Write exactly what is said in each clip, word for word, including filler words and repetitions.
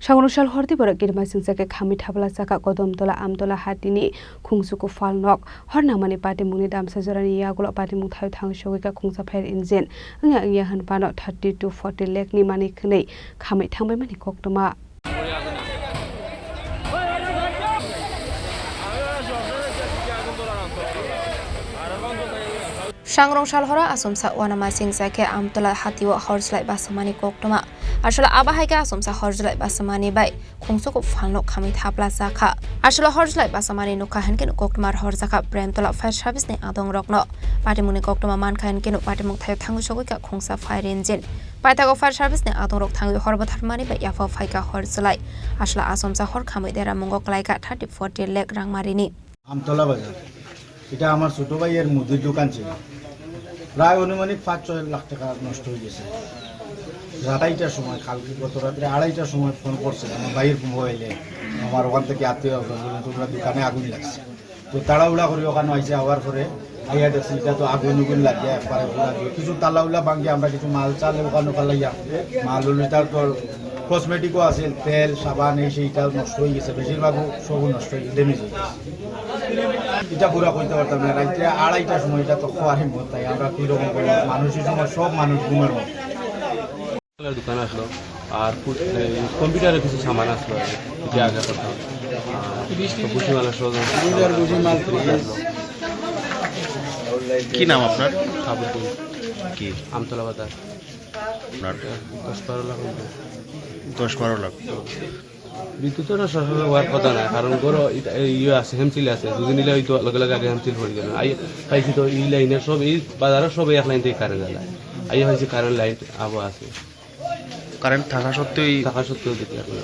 Sangno sal horti borok kirima singsa khe khamwi thapla chakha Kodom Tola Amtola hatini Khungsuku Phalnok. Hor nangmani patimungni damsa jorani yagulo patimung thaio thang sogwi kha khungsa fire engine. Wngya wngya hwn phano thirty to forty lakh ni manwi khwnwi khamwi thangbaimani koktwma. Sangrong salhora asomsa uanamasingsa khe Amtola hatio hor chwlai basamani koktwma. Aswla abo hai khe asomsa hor chwlai basamani bai Khungsuku Phalnok khamwi thapla chakha. Aswla hor chwlai basamani nukha hinkhe koktwma horjakha Premtola fire service ni adongrokno. Patimungni koktwma mankha hinkhe patimung thaio thangwi sogwi kha khungsa fire engine. Paithago fire service ni adongrok thangwi hor bwtharmani bai yaphao phaikha hor chwlai. Aswla asomsa hor khamwi deramungo klaikha thirty forty lakh rangmarini. Amtala বাজার, এটা আমার ছোট ভাইয়ের মুদির দোকান ছিল। প্রায় আনুমানিক পাঁচ ছয় লাখ টাকা নষ্ট হয়ে গেছে। রাত আড়াইটার সময়, কালকে গত রাত্রে আড়াইটার সময় ফোন করছে আমার ভাইয়ের মোবাইলে, আমার ওখান থেকে আত্মীয় স্বজন বললেন, "তোমরা দোকানে আগুন লাগছে।" তো তাড়াহুড়া করে ওখানে আইসে, আওয়ার পরে আইয়া দেখছি এটা তো আগুন উগুন লাগিয়া একবারে পুরা দিয়ে কিছু তালা উলা ভাঙিয়া আমরা কিছু মাল চাল ওখানে ফালাইয়া মাল উলিটার তো কসমেটিকও আছে, তেল, সাবান, এই সেইটাও নষ্ট হয়ে গেছে, বেশিরভাগও সবও নষ্ট হয়ে গেছে, ড্যামেজ হয়ে গেছে। এটা পুরা কইতে পারতাম না, রাত্রে আড়াইটার সময় এটা তো খোয়ার হিম্মত নাই, আমরা কীরকম করবো, মানুষের সময় সব মানুষ ঘুমের মতো। দোকান আসলো, আর ফু-, এই কম্পিউটারের কিছু সামান আসলো আর কি, যে আগে করতাম। আর তো ভুসিমালের সহযোগিতা। কি নাম আপনার? কাবুল করিম। কি? আমতলা বাজার। আপনার? দশ বারো লাখ হইবে। দশ বারো লাখ। বিদ্যুৎ তো সরাসরি হওয়ার কথা না, কারণ গরো ইটা, এই ইয়ে আছে, হেমসিল আছে, যদি নিলে হয়তো লগে লগে আগে হেমসিল পড়ে গেল। আই পাইছি তো এই লাইনের সব, এই বাজারের সব এক লাইন থেকে কারেন্ট জ্বালায়। আই হয়েছে কারেন্ট লাইট আবো আছে। কারেন্ট থাকা সত্ত্বেও এই থাকা সত্ত্বেও যদি এখন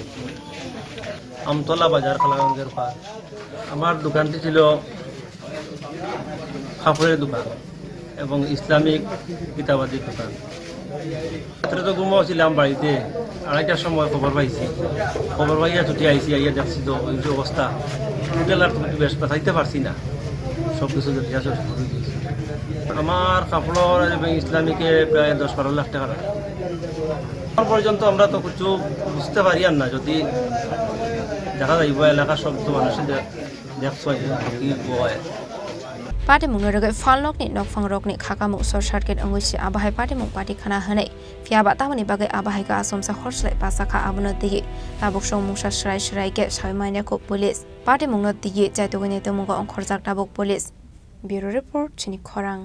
আমতলা বাজার, খালাগঞ্জের পার। আমার দোকানটি ছিল কাপড়ের দোকান এবং ইসলামিক কিতাবাদির দোকান। রাত্রে তো ঘুমাও ছিলাম বাড়িতে, আড়াইটার সময় খবর পাইছি। খবর পাইয়া ছুটি আইছি, আইয়া দেখছি তো ওই যে অবস্থা, হোটেল আর তো বেশ বাঁচাইতে পারছি না, সব কিছু জ্বলিয়া শেষ করে দিয়েছি। আমার কাপড় এবং ইসলামিকে প্রায় দশ বারো লাখ টাকা লাগে। এখন পর্যন্ত আমরা তো কিছু বুঝতে পারি আর না, যদি দেখা যাইব এলাকার সব তো মানুষের দে-, দেখছো কি হয়। Patimungni rwgwi phalnokni nokphangrokni khakamung short circuit wngwi se abo hai patimung pati khna hwnwi. Phiya ba tamoni bagwi abo hai khe asomsa hor slai bachakha, abono twiwi tabuk song mungsa swrai swrai khe saui manya kho police. Patimungno twiwi chaitugwi nai tongmungo ongkhorjak tabuk police. Bureau report, chini khorang.